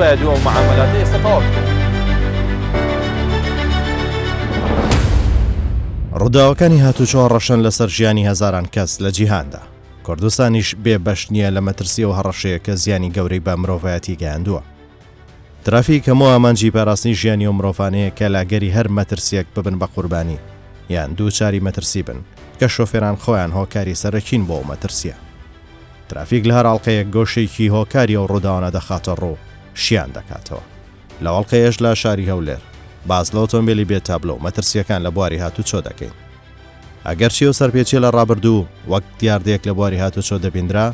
نەبایە دوو ئەو معامەلاتە ئێستا تەواو کرد. ڕووداوەکانی هاتوچۆ هەڕەشەن لەسەر ژیانی هەزاران کەس لە جیهاندا، کوردستانیش بێ بەش نییە لە مەترسی ئەو هەڕەشەیە کە زیانی گەورەی بە مرۆڤایەتی گەیاندووە. ترافیک هەموو ئامانجی پاراستنی ژیانی ئەو مرۆڤانەیە کە لە ئەگەری هەر مەترسییەک ببن بە قوربانی یان دووچاری مەترسی بن، کە شۆفێران خۆیان هۆکاری سەرەکین بۆ ئەو مەترسییە. ترافیک لە هەر ئەڵقەیەک گۆشەیەکی هۆکاری ئەو ڕووداوانە دەخاتە ڕوو شیان دەکاتەوە. لەو ئەڵقەیەش لە شاری هەولێر باس لە ئۆتۆمبێلی بێ تابلۆ و مەترسییەکان لە بواری هاتوچۆ دەکەین. ئەگەرچی ئەو سەرپێچیە لە ڕابردوو وەک دیاردەیەک لە بواری هاتوچۆ دەبیندرا،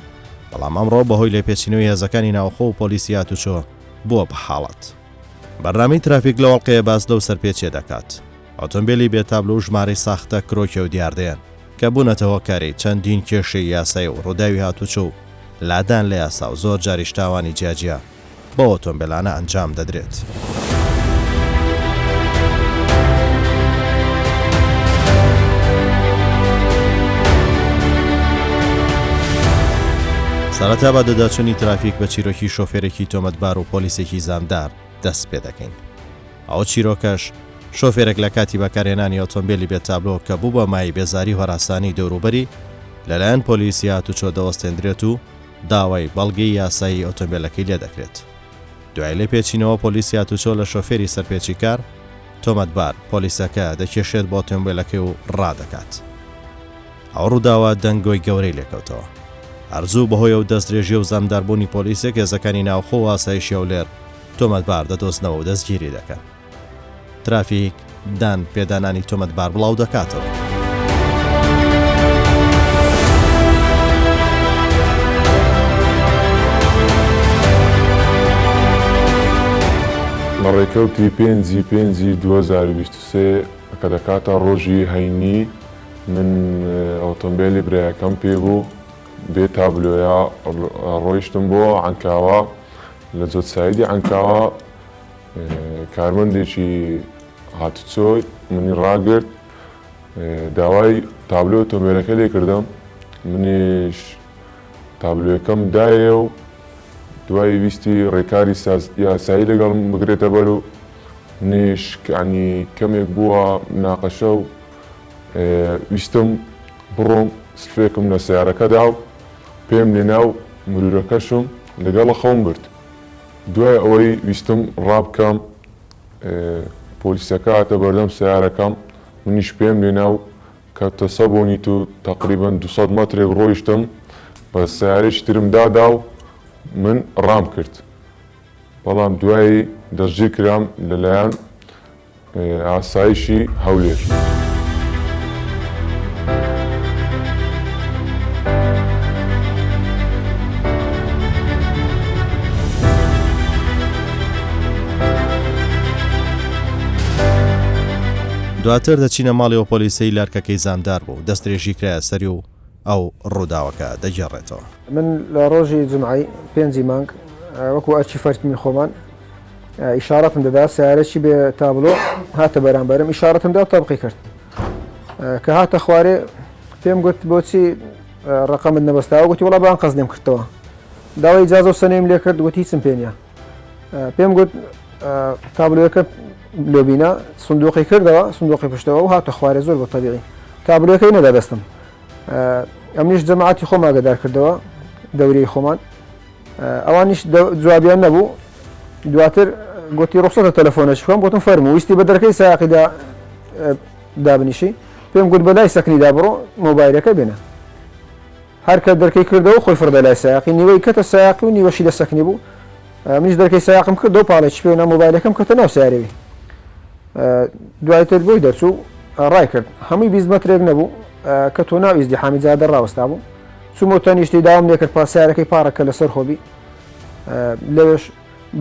بەڵام ئەمڕۆ بەهۆی لێپێچینەوەی هێزەکانی ناوخۆ و پۆلیسی هاتوچۆ بووە بە حاڵەت. بەرنامەی ترافیک لەو ئەڵقەیە باس لەو سەرپێچیە دەکات. ئۆتۆمبێلی بێ تابلۆ و ژمارەی ساختە کرۆکی ئەو دیاردەیەن، کە بوونەتە هۆکاری چەندین کێشەی یاسایی و ڕووداوی هاتوچۆ و لادان لە یاسا و زۆر جاریش تاوانی جیاجیا بەو ئۆتۆمبێلانە ئەنجام دەدرێت. سەرەتا بەدواداچوونی ترافیک بە چیرۆکی شۆفێرێکی تۆمەتبار و پۆلیسێکی زامدار دەست پێ دەکەین. ئەو چیرۆکەش شۆفێرێک لە کاتی بەکارهێنانی ئۆتۆمبێلی بێ تابلۆ کە بوو بە مایەی بێزاری و هەراسانی دەوروبەری، لەلایەن پۆلیسی هاتوچۆ دەوەستێندرێت و داوای بەڵگەی یاسایی ئۆتۆمبێلەکەی لێدەکرێت. دوای لێپێچینەوە پۆلیسی هاتوچۆ لە شۆفێری سەرپێچیکار، تۆمەتبار، پۆلیسەکە دەکێشێت بۆ ئۆتۆمبێلەکەی و ڕادەکات. ئەو ڕووداوە دەنگۆی گەورەی لێکەوتەوە. هەر زوو بەهۆی ئەو دەستدرێژییە و زامداربوونی پۆلیسێک هێزەکانی ناوخۆ و ئاسایشی هەولێر تۆمەتبار دەدۆزنەوە و دەستگیری دەکەن. ترافیک دان پێدانانی تۆمەتبار بڵاو دەکاتەوە. لە ڕێکەوتی پێنجی پێنجی 2023 کە دەکاتە ڕۆژی هەینی من ئۆتۆمبێلی برایەکەم پێ بوو بێ تابلۆیە ڕۆیشتم بۆ عەنکاوە لە جۆتسایدی عەنکاوە کارمەندێکی هاتوچۆی منی ڕاگرت داوای تابلۆ ئۆتۆمبێلەکە لێ کردم منیش تابلۆیەکەم دایێ و دوای ویستی ڕێکاری یاسایی لەگەڵ بگرێتە بەر و منیش ینی کەمێک بووە ناقەشە و ویستم بڕۆم سفێکم لە سیارەکەدا و پێم لێنا و مرورەکەشم لەگەڵە خەوم برد دوای ئەوەی ویستم ڕابکەم پۆلیسەکە هاتە بەردەم سەیارەکەم منیش پێم لێنا و کە تەسەبۆنیت و تەقریبەن 200 مەترێک ڕۆیشتم بە سەیارەیەکی ترم دادا و من ڕام کرد بەڵام دوایی دەستگیر کرام لەلایەن ئاسایشی هەولێر. دواتر دەچینە ماڵی ئەو پۆلیسەی لارکەکەی زامدار بوو، دەستدرێژی کرایە سەری و ئەو ڕووداوەکە دەگێڕێتەوە. من لە ڕۆژی جومعەی پێنجی مانگ وەکو ئەرکی فەرمی خۆمان ئیشارەتم دەدا سیارەکی بێ تابلۆ هاتە بەرامبەرم ئیشارەتم دا تەبقی کرد کە هاتە خوارێ پێم گوت بۆچی ڕقەمت نەبەستاوە گوتی وڵا بان قەزنیم کردەوە داوای ئیجازە و سەنەیم لێ کرد گوتی هیچم پێ نییە پێم گوت تابلۆیەکە لۆبینە سندوقی کردەوە سندوقی پشتەوە و هاتە خوارێ زۆر بە تەبیعی تابلۆیەکەی نەدا دەستم ئەمنیش جەماعەتی خۆم ئاگادار کردەوە دەورەی خۆمان ئەوانیش جوابیان نەبوو دواتر گوتی ڕوخسەتە تەلەفۆنەش بکەم گوتم فەرموو ویستی بە دەرکەی ساقیدا دابنیشی پێم گوت بە لای سەکنیدا بڕۆ مۆبایلەکە بێنە هەر کە دەرکەی کردەوە خۆی فڕدە لای سایەقی نیوەی کەتە سایەقی و نیوەشی لە سەکنی بوو منیش دەرکەی سایەقم کردەوە پاڵێکی پێ نا مۆبایلەکەم کەتە ناو سیارەوی دوایتر بۆی دەرچوو ڕای کرد هەمووی 20 مەترێک نەبوو کە تۆ ناو ئیزدیحامی جادە ڕاوەستا بوو چوومەوە تەنیشتی داوام لێکرد پاسیارەکەی پاڕەکە لەسەر خۆبی لەوێش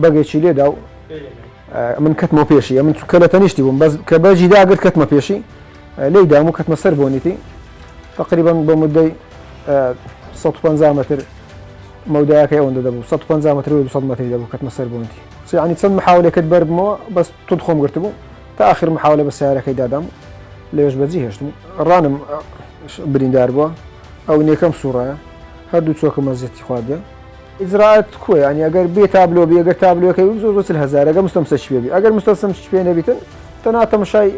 بەگێکی لێدا و من کەتمەوە پێشی ئەمن چونکە لە تەنیشتی بووم بەس کە بەجی داگرت کەتمە پێشی لێی دام و کەتمە سەر بۆنیتی تقریبا بە مدەی 150 متر مەودایەکەی ئەوەندە دەبوو 150 متر و 200 متری دەبوو کەتمە سەر بۆنتی یعنی چەند محاولێکت بەربمەوە بەس توند خۆم گرتبوو تا آخر محاولە بە سیارەکەی دادام لەوێش بەجی هێشتم ڕانم بریندار بووە ئەو نێکەم سوڕایە هەردوو چۆکم ئەزیەتی خواردە. ئیجرائات کوە یانی ئەگەر بێ تابلۆ بی ئەگەر تابلۆکەی بی زۆر زۆر 40 هەزار ئەگەر مستەمسەکی پێ بی ئەگەر مستەسمچی پێ نەبیتن تەنها تەمەشای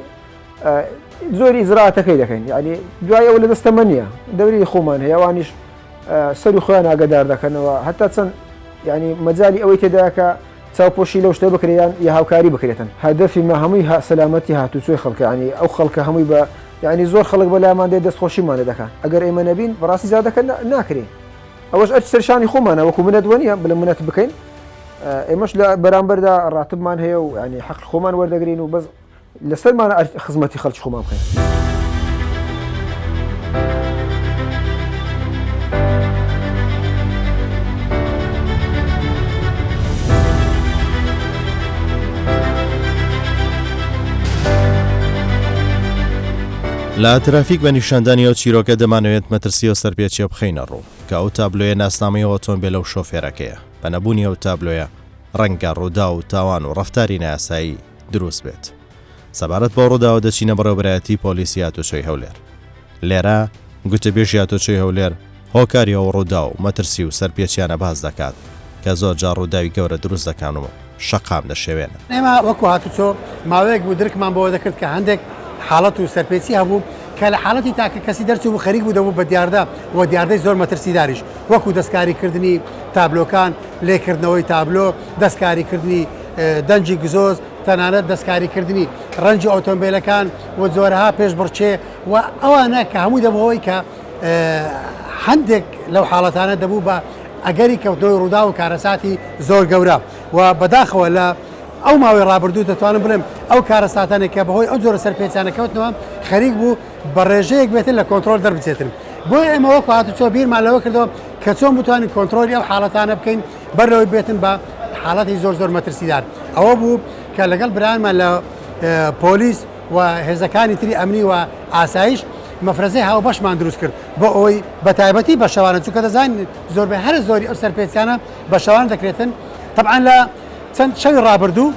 زۆری ئیجرائاتەکەی دەکەین یعنی دوای ئەوە لە دەستەمە نییە دەوری خۆمان هەیە ئەوانیش سەر و خۆیان ئاگادار دەکەنەوە هەتا چەند یعنی مەجای ئەوەی تێداکە چاوپۆشی لەو شتە بکرێ یان یا هاوکاری بکرێتن هەدەفی مە هەمووی سەلامەتی هاتوچۆی خەڵکە یعنی ئەو خەڵکە هەمووی بە یعنی زۆر خەڵک بەلامان دێت دەستخۆشیمان لێ دەکات ئەگەر ئێمە نەبین بەڕاستی جادەکە ناکرێ ئەوەش ئەرکی سەرشانی خۆمانە وەکو منەت وەنیە بڵێ منەت بکەین ئێمەش لە بەرامبەردا ڕاتبمان هەیە و ینی حەق خۆمان وەردەگرین و بەس لەسەرمانە خزمەتی خەڵکی خۆمان بکەین. لە ترافیک بە نیشاندانی ئەو چیرۆکە دەمانەوێت مەترسی ئەو سەرپێچیە بخەینە ڕوو کە ئەو تابلۆیە ناسنامەی ئەو ئۆتۆمبێلە و شۆفێرەکەیە، بە نەبوونی ئەو تابلۆیە ڕەنگە ڕووداو و تاوان و ڕەفتاری نایاسایی دروست بێت. سەبارەت بەو ڕووداوە دەچینە بەڕێوەبەرایەتی پۆلیسی هاتوچۆی هەولێر. لێرە گوتەبێژی هاتوچۆی هەولێر هۆکاری ئەو ڕووداو و مەترسی و سەرپێچیانە باس دەکات کە زۆرجار ڕووداوی گەورە دروست دەکەن و شەقام دەشێوێنن. ئێمە وەکو هاتوچۆ ماوەیەک بوو درکمان بەوە دەکرد کە هەندێک حاڵەت و سەرپێچی هەبوو کە لە حاڵەتی تاکە کەسی دەرچوو بوو خەریک بوو دەبوو بە دیاردە و دیاردەی زۆر مەترسیداریش وەکو دەستکاری کردنی تابلۆکان، لێکردنەوەی تابلۆ، دەستکاری کردنی دەنگی گزۆز، تەنانەت دەستکاری کردنی ڕەنگی ئۆتۆمبیلەکان و جۆرەها پێشبڕکێ و ئەوانە کە هەمووی دەبوو هۆی کە هەندێک لەو حاڵەتانە دەبوو بە ئەگەری کەوتنەوەی ڕووداو و کارەساتی زۆر گەورە و بەداخەوە لە ئەو ماوەی ڕابردوو دەتوانم بڵێم ئەو کارەساتانێک کە بەهۆی ئەو جۆرە سەرپێچانە کەوتنەوە خەریک بوو بە ڕێژەیەک بێتن لە کۆنترۆل دەربچێتن بۆیە ئێمە وەکو هاتوچۆ بیرمان لەوە کردەوە کە چۆن بتوانین کۆنترۆلی ئەو حاڵەتانە بکەین بەر لەوەی بێتن بە حاڵەتی زۆر زۆر مەترسیدار ئەوە بوو کە لەگەڵ برایانمان لە پۆلیس و هێزەکانی تری ئەمنی و ئاسایش مەفرەزەی هاوبەشمان دروست کرد بۆ ئەوەی بە تایبەتی بە شەوانە چونکە دەزانین زۆربەی هەرە زۆری ئەو سەرپێچیانە بە شەوان دەکرێتن تەبعەن لە چەند شەوی ڕابردوو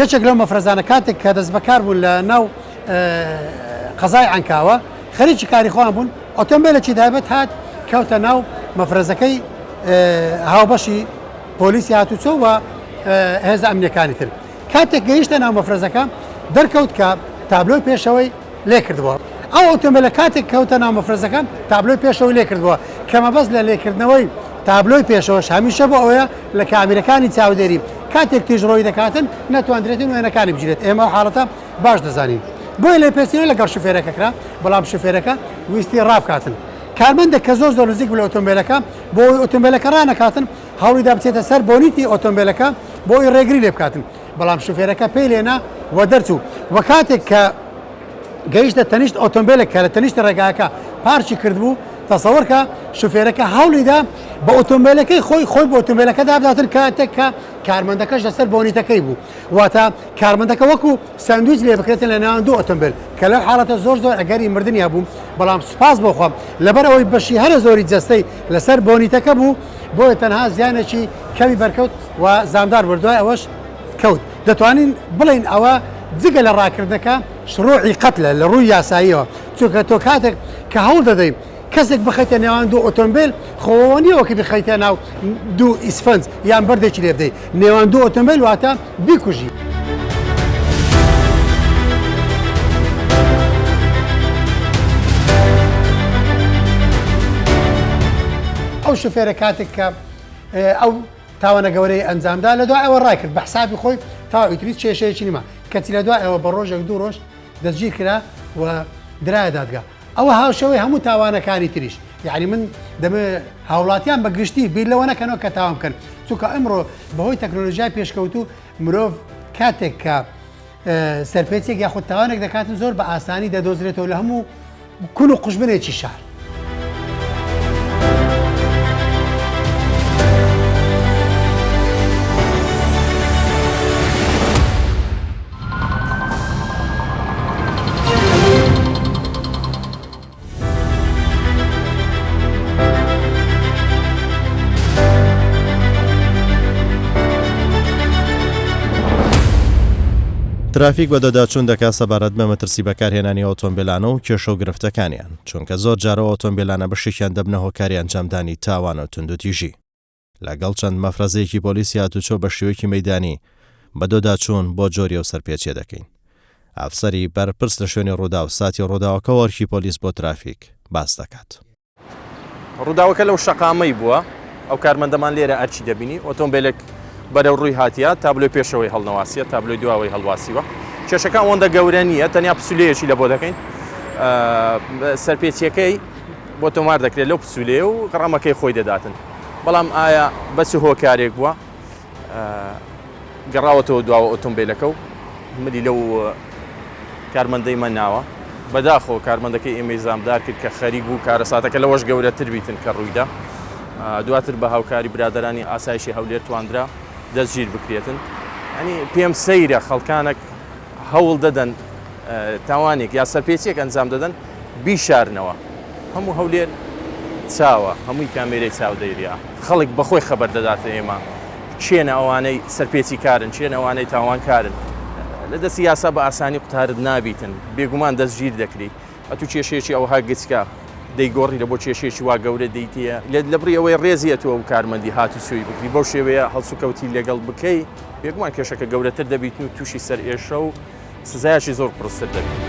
یەکێک لەو مەفرەزانە کاتێک کە دەستبەکار بوون لە ناو قەزای عەنکاوە خەریکی کاری خۆیان بوون ئۆتۆمبیلێکی تایبەت هات کەوتە ناو مەفرەزەکەی هاوبەشی پۆلیسی هاتوچۆ و هێزە ئەمنیەکانی تر کاتێک گەیشتە ناو مەفرەزەکە دەرکەوت کە تابلۆی پێشەوەی لێکردبووە. ئەو ئۆتۆمبێلە کاتێک کەوتە ناو مەفرەزەکە تابلۆی پێشەوەی لێکردبووە کە مەبەست لە لێکردنەوەی تابلۆی پێشەوەش هەمیشە بۆ ئەوەیە لە کامیرەکانی چاودێری کاتێک تیژڕۆیی دەکاتن نەتواندرێتن وێنەکانی بگیرێت ئێمە ئەو حاڵەتە باش دەزانین بۆیە لێپێچینەوە لەگەڵ شوفێرەکە کرا بەڵام شوفێرەکە ویستی ڕابکاتن کارمەندێک کە زۆر زۆر نزیک بوو لە ئۆتۆمبێلەکە بۆ ئەوەی ئۆتۆمبێلەکە ڕانەکاتن هەوڵیدا بچێتە سەر بۆنیتی ئۆتۆمبێلەکە بۆ ئەوەی ڕێگری لێ بکاتن بەڵام شوفێرەکە پێی لێنا و دەرچوو و کاتێک کە گەیشتە تەنیشت ئۆتۆمبیلێک کە لە تەنیشت ڕێگاکە پارکی کردبوو تەسەوەرکە شوفێرەکە هەوڵیدا بە ئۆتۆمبیلەکەی خۆی خۆی بۆ ئۆتۆمبیلەکە دابداتن کاتێک کە کارمەندەکەش لەسەر بۆنیتەکەی بوو واتە کارمەندەکە وەکو ساندویچ لێ بکرێتن لە نێوان دوو ئۆتۆمبیل کە لەو حاڵەتە زۆر زۆر ئەگەری مردنی هەبوو بەڵام سوپاس بۆ خوا لەبەر ئەوەی بەشی هەرە زۆری جەستەی لەسەر بۆنیتەکە بوو بۆیە تەنها زیانێکی کەمی بەرکەوت و زامدار بوو دوای ئەوەش کەوت دەتوانین بڵێین ئەوە جگە لە ڕاکردنەکە شڕوعی قەتلە لە ڕووی یاساییەوە چونکە تۆ کاتێک کە هەوڵ دەدەی کەسێک بخەیتە نێوان دوو ئۆتۆمبیل خۆوە نییە وەکی بخەیتە ناو دوو ئیسفەنج یان بەردێکی لێ بدەی نێوان دوو ئۆتۆمبیل واتە بیکوژی. ئەو شوفێرە کاتێک کە ئەو تاوانە گەورەی ئەنجامدا لە دوای ئەوە ڕایکرد بە حسابی خۆی تا ئیتر هیچ کێشەیەکی نما کەچی لە دوای ئەوە بە ڕۆژێک دوو ڕۆژ دەستگیر کرا و درایە دادگا ئەوە هاوشێوەی هەموو تاوانەکانی تریش یعنی من دەمەوێت هاوڵاتیان بە گشتی بیر لەوە نەکەنەوە کە تاوان بکەن چونکە ئەمڕۆ بەهۆی تەکنۆلۆژیای پێشکەوتوو مرۆڤ کاتێک کە سەرپێچێک یاخود تاوانێک دەکاتن زۆر بە ئاسانی دەدۆزرێتەوە لە هەموو کون و قوژبنێکی شار. ترافیک بەدواداچوون دەکات سەبارەت بە مەترسی بەکارهێنانی ئۆتۆمبێلانە و کێشە و گرفتەکانیان، چونکە زۆر جار ئەو ئۆتۆمبێلانە بەشێکیان دەبنە هۆکاری ئەنجامدانی تاوان و توندوتیژی. لەگەڵ چەند مەفرەزەیەکی پۆلیسی هاتوچۆ بە شێوەیەکی مەیدانی بەدۆداچوون بۆ جۆری ئەو سەرپێچیە دەکەین. ئەفسەری بەرپرس لە شوێنی ڕووداو ساتی ڕووداوەکە و ئەرکی پۆلیس بۆ ترافیک باس دەکات. ڕووداوەکە لەو شەقامەی بووە، ئەو کارمەندەمان لێرە ئەرکی دەبینی، ئۆتۆمبێلێک بەرەو ڕووی هاتیە، تابلۆی پێشەوەی هەڵنەواسیە، تابلۆی دواوەی هەڵواسیوە. کێشەکە ئەوەندە گەورە نییە، تەنیا پسولەیەکی لە بۆ دەکەین. سەرپێچیەکەی بۆ تۆمار دەکرێت لەو پسولەیە و غەڕامەکەی خۆی دەداتن. بەڵام ئایا بە چ هۆکارێک بووە؟ گەڕاوەتەوە دواوە ئۆتۆمبیلەکە و ملی لەو کارمەندەی مە ناوە. بەداخەوە کارمەندەکەی ئێمەی زامدار کرد کە خەریک بوو کارەساتەکە لەوەش گەورەتر بیتن کە ڕوویدا. دواتر بە هاوکاری برادەرانی ئاسایشی هەولێر تواندرا دەستگیر بکرێتن. یانی پێم سەیرە خەڵکانەک هەوڵ دەدەن تاوانێک یا سەرپێچیەک ئەنجام دەدەن بیشارنەوە. هەموو هەولێر چاوە، هەمووی کامێرەی چاودێریە. خەڵک بەخۆی خەبەر دەداتە ئێمە کێنە ئەوانەی سەرپێچی کارن، کێن ئەوانەی تاوانکارن. لە دەستی یاسا بە ئاسانی قوتارت نابیتن، بێگومان دەستگیر دەکری. ئەتوو کێشەیەکی ئەوها گچکە دەیگۆڕی لە بۆ کێشەیەکی وا گەورە دەیتەیە. لە بڕی ئەوەی ڕێزی ئەتوو ئەو کارمەندی هاتوچۆی بگری بەو شێوەیە هەڵسوکەوتی لەگەڵ بکەی، بێگومان کێشەکە گەورەتر دەبیتن و تووشی سەرئێشە و سزایەکی زۆر قورستر دەبێت.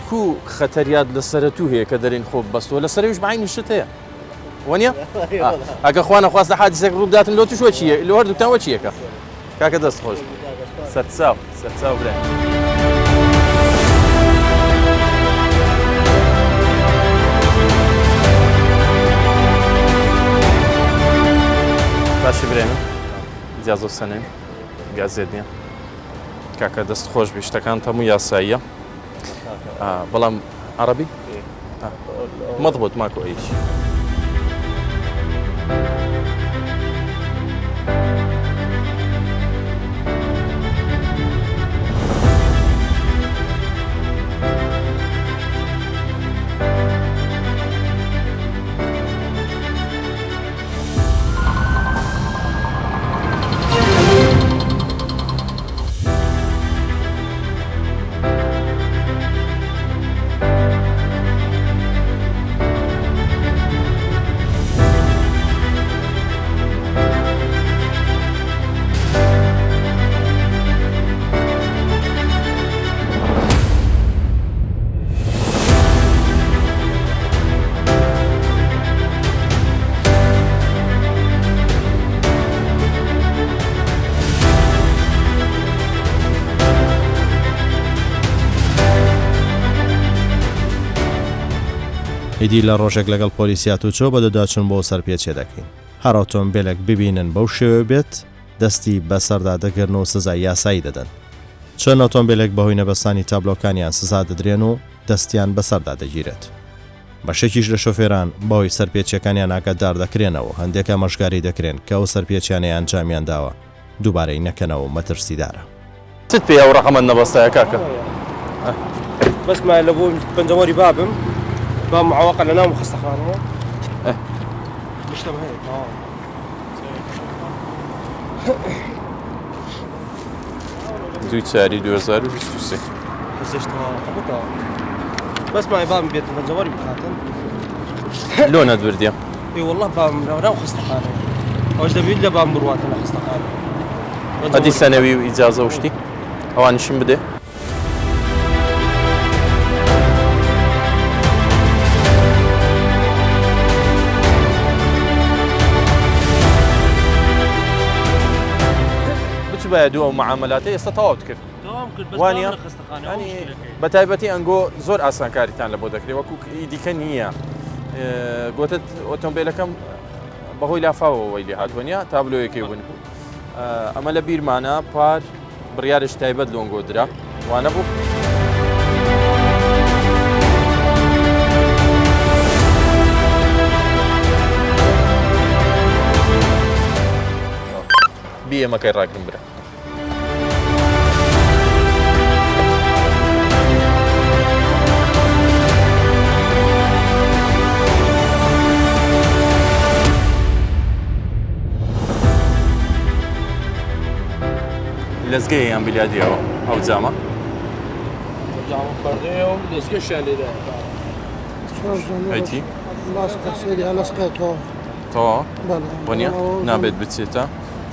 کو خەتەریات لەسەرە تو هەیە کە دەرین خۆ بەستەوە لەسەرەویش بە عەینی شت هەیە. وەنیە؟ ئەگە خوا نەخواستە حادیسێک ڕوو بداتن لۆ توش وەچی لۆ هەردووکتان وەچی یەکە کاکە دەست خۆش سەرچاو سەرچاو برای باشی برێنە ئیجازە سەنێن گازێت نییە کاکە دەست خۆش بی شتەکان هەموو یاساییە بەڵام عەڕەبی؟ مضبوط ماكو اي شيء. ئیدی لە ڕۆژێک لەگەڵ پۆلیسی هاتوچۆ بەدواداچوون بۆ سەرپێچێ دەکەین. هەر ئۆتۆمبێلێک ببینن بەو شێوەیە بێت، دەستی بەسەردا دەگرن و سزای یاسایی دەدەن. چەند ئۆتۆمبێلێک بەهۆی نەبەستانی تابلۆکانیان سزا دەدرێن و دەستیان بەسەردا دەگیرێت. بەشێکیش لە شۆفێران بەهۆی سەرپێچیەکانیان ئاگادار دەکرێنەوە و هەندێک ئامۆژگاری دەکرێن کە ئەو سەرپێچیانەی ئەنجامیان داوە دووبارەی نەکەنەوە و مەترسیدارە. چت پێیە ئەو ڕەقەمەت نەبەستایە کاکە؟ بەس مایە لە بۆ پەنجەوەری بابم بام معوەقە لە ناوم خەستەخانەیە مشتم هەیە تەواو. دوو چاری 2023 بەس مای بام بێت پەنجەوەری بکاتن لۆ نەدوردیە ئێ والله بام ناو خەستەخانە ئەوش دەبیت لە بام بڕواتە لە خەستەخانە ئەدی سەنەوی و ئیجازە و شتی ئەوانیشم بدێ. بچوبایە دوو ئەو معاملاتە ئێستا تەواوت کرد وانە بە تایبەتی ئەنگۆ زۆر ئاسانکاریتان لە بۆ دەکرێت وەکو دیکە نییە گوتت ئۆتۆمبیلەکەم بەهۆی لافاوەوەی لێ هاتووە نیە تابلۆیەکەی ون بوو ئەمە لە بیرمانە پار بڕیارش تایبەت لۆنگۆ درا وانە بوو؟ بیەمەکەی ڕاگرم برا. لەزگەیە یان بلیادیەوە ئەو جامە؟ جامە پەردەیە و لەزگەشیان لێدایە. هەیتی؟ تەواوە؟ وەنیە؟ نابێت بچێتە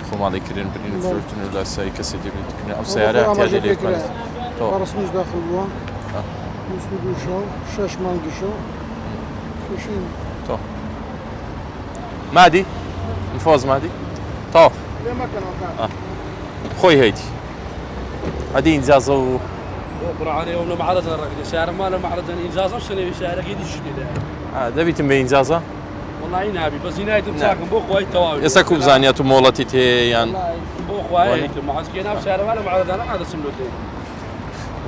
خۆماڵی کرن برین و فرۆشتن و لاسایی کەسی دەبێت بکرێن ئەو سیارە احتیاجی لێ بکات. تەواو. ڕسمیش داخل بووە 22 شەو شەش مانگی شەو شەشین تەواو. مادی مفۆز مادی تەواو. خۆی هەیتی ئەدی ئینجازە و دەبیتم بە ئینجازە ئێستا کو بزانیت و مۆڵەتی تێ یان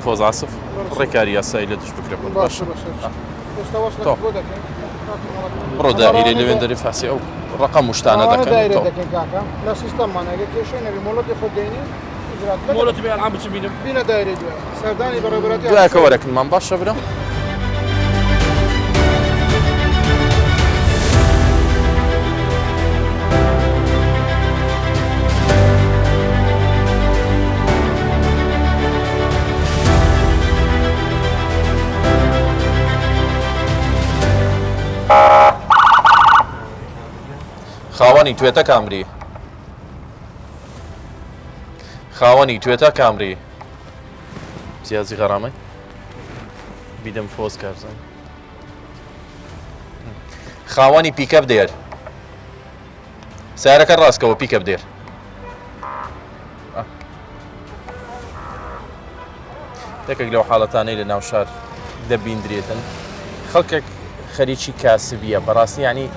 فۆز عاسف ڕێکاری یاسایی لە دژ بکرێ باشە بڕۆ دائیرەی لەوێن دەرێ فاسی ئەو ڕقم و شتانە دەکەن دایرە دەکەن کاکە لە سیستەممان ئەگەر کێشەی نەبی مۆڵەتی خۆت دێنی ئیجرات مۆڵەتی بێ ئەلعام بچم بینم بینە دایرەی دوای سەردانی بەڕێوەبەرایەتی دوایەکە وەرەکنمان باشە برا. خاوەنی توێتە کامری خاوەنی توێتە کامری زیازی غەرامەی بیدەم فۆز کارزان خاوەنی پیکەپ دێر سیارەکە ڕاستکەوە پیکەپ دێر یەکێک لەو حاڵەتانەی لە ناو شار دەبیندرێتن خەڵکێک خەریکی کاسبیە بەڕاستی ینی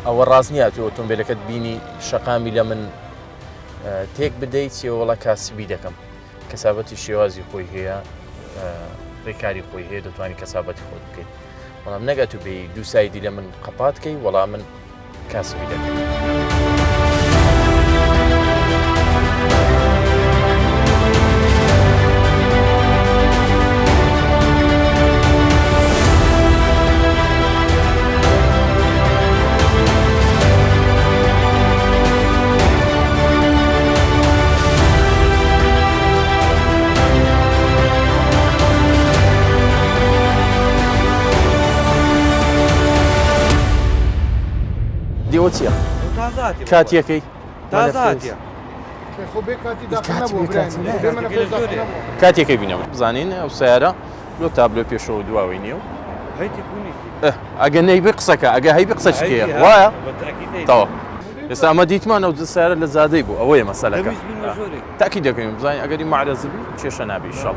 ئەوە ڕاست نییە تۆ ئۆتۆمبیلەکەت بینی شەقامی لە من تێک بدەیت چێوەڵە کاسبی دەکەم کەسابەتی شێوازی خۆی هەیە ڕێکاری خۆی هەیە دەتوانانی کەسابەتی خۆت بکەیت بەڵام نەگەت و بێ دوو سایدی لە من قەپات کەی وەڵام من کاسبی دەکەم. دیوە چییە؟ کاتیەکەی کاتێکەی بینەوە بزانین ئەو سیارە لۆ تابلۆ پێشەوە دواوەی نییە و ئەگە نەیبی قسەکە ئەگە هەیبی قسە چکەیە وایە تەواو ئێستا ئەمە دیتمان ئەو سیارە لە زادەی بوو ئەوەیە مەسەلەکە تاکی دەکەین بزانین ئەگەری معرەزبی کێشە نابی شەڵ.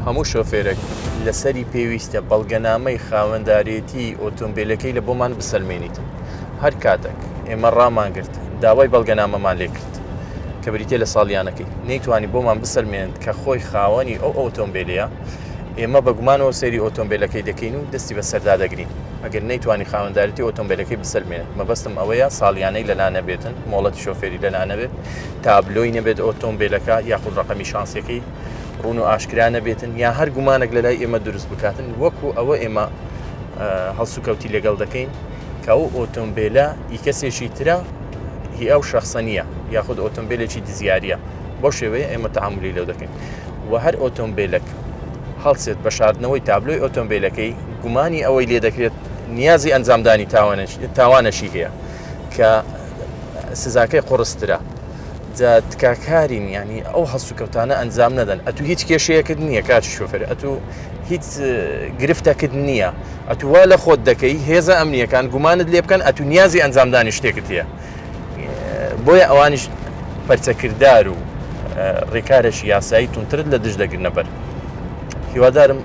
هەموو شۆفێرێک لەسەری پێویستە بەڵگەنامەی خاوەندارێتی ئۆتۆمبیلەکەی لە بۆمان بسەلمێنیت هەر کاتێک ئێمە ڕامانگرت داوای بەڵگەنامەمان لێکرد کە بریتە لە ساڵیانەکەی نەیتوانی بۆمان بسەلمێنێت کە خۆی خاوەنی ئەو ئۆتۆمبیلەیە ئێمە بە گومانەوە سەیری ئۆتۆمبیلەکەی دەکەین و دەستی بەسەردا دەگرین ئەگەر نەیتوانی خاوەندارێتی ئۆتۆمبیلەکەی بسەلمێنێت مەبەستم ئەوەیە ساڵیانەی لەلا نەبێتن مۆڵەتی شۆفێری لەلا نەبێت تابلۆی نەبێت ئۆتۆمبیلەکە یاخود ڕقەمی شانسیەکەی ڕوون و ئاشکرا نەبێتن یا هەر گومانێک لە لای ئێمە دروست بکاتن وەکو ئەوە ئێمە هەڵسوکەوتی لەگەڵ دەکەین کە ئەو ئۆتۆمبیلە ئی کەسێکی ترە هی ئەو شخصە نییە یاخود ئۆتۆمبیلێکی دزیاریە بەو شێوەیە ئێمە تعاملی لەو دەکەین و هەر ئۆتۆمبیلێک هەڵسێت بە شاردنەوەی تابلۆی ئۆتۆمبیلەکەی گومانی ئەوەی لێ دەکرێت نیازی ئەنجامدانی تاوانەشی هەیە کە سزاکەی قڕسترە جا تکاکارین یانی ئەو هەڵسوکەوتانە ئەنجام نەدەن ئەتو هیچ کێشەیەکت نییە کاکی شۆفێر ئەتو هیچ گرفتەکت نییە ئەتو وا لە خۆت دەکەی هێزە ئەمنیەکان گومانت لێ بکەن ئەتو نیازی ئەنجامدانی شتێکت هەیە بۆیە ئەوانیش پەرچەکردار و ڕێکارێکی یاسایی تونترت لە دژ دەگرنە بەر هیوادارم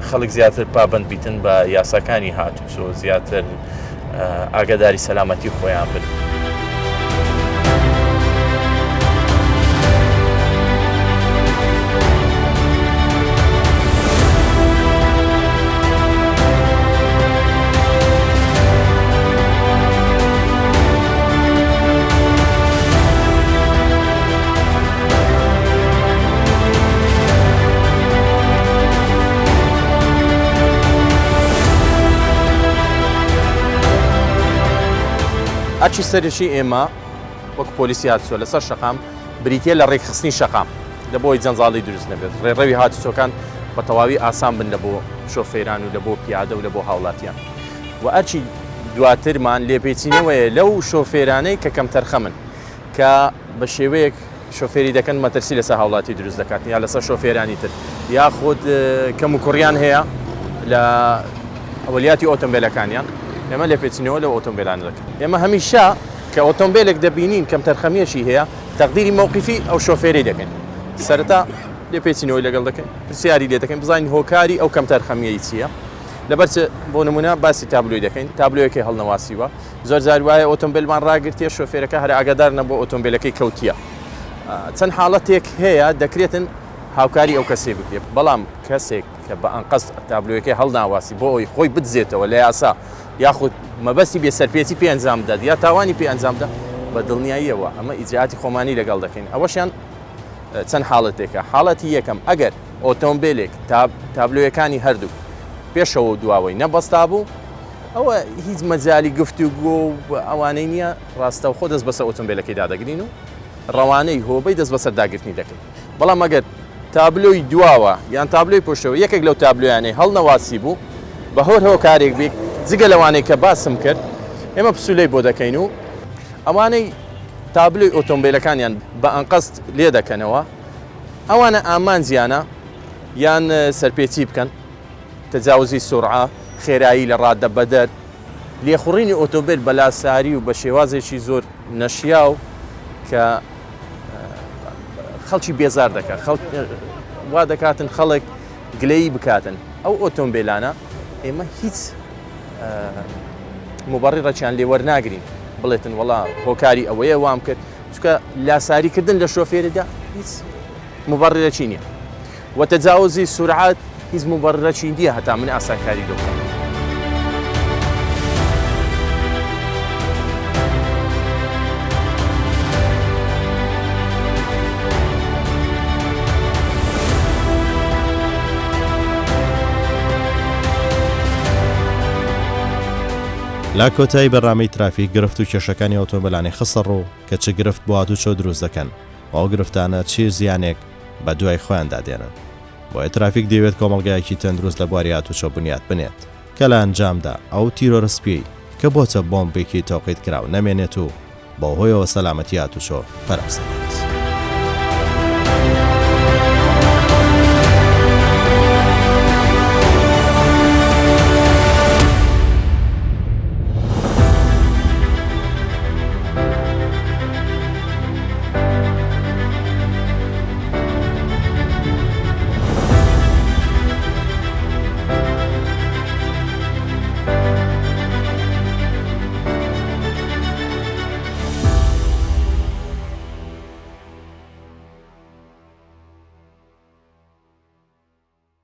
خەڵک زیاتر پابند بیتن بە یاساکانی هاتوچۆ زیاتر ئاگاداری سەلامەتی خۆیان بن. ئەرکی سەرەکی ئێمە وەک پۆلیسی هاتوچۆ لەسەر شەقام بریتییە لە ڕێکخستنی شەقام لە بۆی جەنجاڵی دروست نەبێت، ڕێڕەوی هاتوچۆکان بە تەواوی ئاسان بن لە بۆ شۆفێران و لە بۆ پیادە و لە بۆ هاوڵاتیان و ئەرکی دواترمان لێپێچینەوەیە لەو شۆفێرانەی کە کەمتەرخەمن کە بە شێوەیەک شۆفێری دەکەن مەترسی لەسەر هاوڵاتی دروست دەکات یا لەسەر شۆفێرانی تر یاخود کەم و کوڕیان هەیە لە ئەولیاتی ئۆتۆمبیلەکانیان ئێمە لێپێچینەوە لەو ئۆتۆمبیلانە دەکەن ئێمە هەمیشە کە ئۆتۆمبیلێک دەبینین کەمتەرخەمیەکی هەیە تەقدیری مەوقیفی ئەو شۆفێرەی دەکەین سەرەتا لێپێچینەوەی لەگەڵ دەکەین پرسیاری لێ دەکەین بزانین هۆکاری ئەو کەمتەرخەمیەی چییە لەبەر بۆ نمونە باسی تابلۆی دەکەین تابلۆیەکەی هەڵنەواسیوە زۆر جار وایە ئۆتۆمبیلمان ڕاگرتیە شۆفێرەکە هەر ئاگادار نەبوو ئۆتۆمبیلەکەی کەوتیە چەند حاڵەتێک هەیە دەکرێتن هاوکاری ئەو کەسێ بکرێت بەڵام کەسێک کە بە ئەنقەست تابلۆیەکەی هەڵناواسی بۆ ئەوی خۆی بدزێتەوە لە یاسا یاخود مەبەستی بێ سەرپێچی پێ ئەنجام بدات یا تاوانی پێ ئەنجام بدات بە دڵنیاییەوە ئەمە ئیجراتی خۆمانی لەگەڵ دەکەین ئەوەشیان چەند حاڵەتێکە حاڵەتی یەکەم ئەگەر ئۆتۆمبیلێک تابلۆیەکانی هەردوو پێشەوە و دواوەی نەبەستا بوو ئەوە هیچ مەجالی گفتوگۆ و ئەوانەی نییە، ڕاستەوخۆ دەست بەسەر ئۆتۆمبێلەکەی دادەگرین و ڕەوانەی هۆبەی دەست بەسەر داگرتنی دەکەین. بەڵام ئەگەر تابلۆی دواوە یان تابلۆی پشتەوە یەکێک لەو تابلۆیانەی هەڵنەواسی بوو بە هۆر هۆکارێک بێت جگە لەوانەی کە باسم کرد ئێمە پسولەی بۆ دەکەین و ئەوانەی تابلۆی ئۆتۆمبیلەکانیان بە ئەنقەست لێ دەکەنەوە ئەوانە ئامانجیانە یان سەرپێچی بکەن تەجاوزی سورعە، خێرایی لە ڕادە بەدەر، لێخوڕینی ئۆتۆمبێل بە لاساری و بە شێوازێکی زۆر نەشیاو کە خەڵکی بێزار دەکات، خەڵک وا دەکاتن خەڵک گلەیی بکاتن. ئەو ئۆتۆمبێلانە ئێمە هیچ موبەڕیڕێکیان لێ وەرناگرین بڵێتن وەڵا هۆکاری ئەوەیە وام کرد، چونکە لاساریکردن لە شۆفێریدا هیچ موبەڕیرەکی نییە و تەجاوزی سورعەت هیچ موبەڕیرەکی نییە هەتا من ئاسانکاری لۆ بکەم. لە کۆتایی بەرنامەی ترافیک گرفت و کێشەکانی ئۆتۆمبێلانی خستە ڕوو کە چ گرفت بۆ هاتوچۆ دروست دەکەن و ئەو گرفتانە چی زیانێک بە دوای خۆیاندا دێنن. بۆیە ترافیک دەیەوێت کۆمەڵگایەکی تەندروست لە بواری هاتوچۆ بنیات بنێت کە لە ئەنجامدا ئەو تیرۆرە سپیەی کە بۆتە بۆمبێکی تەوقیت کراو نەمێنێت و بەوهۆیەوە سەلامەتی هاتوچۆ پەرە بسەنێت.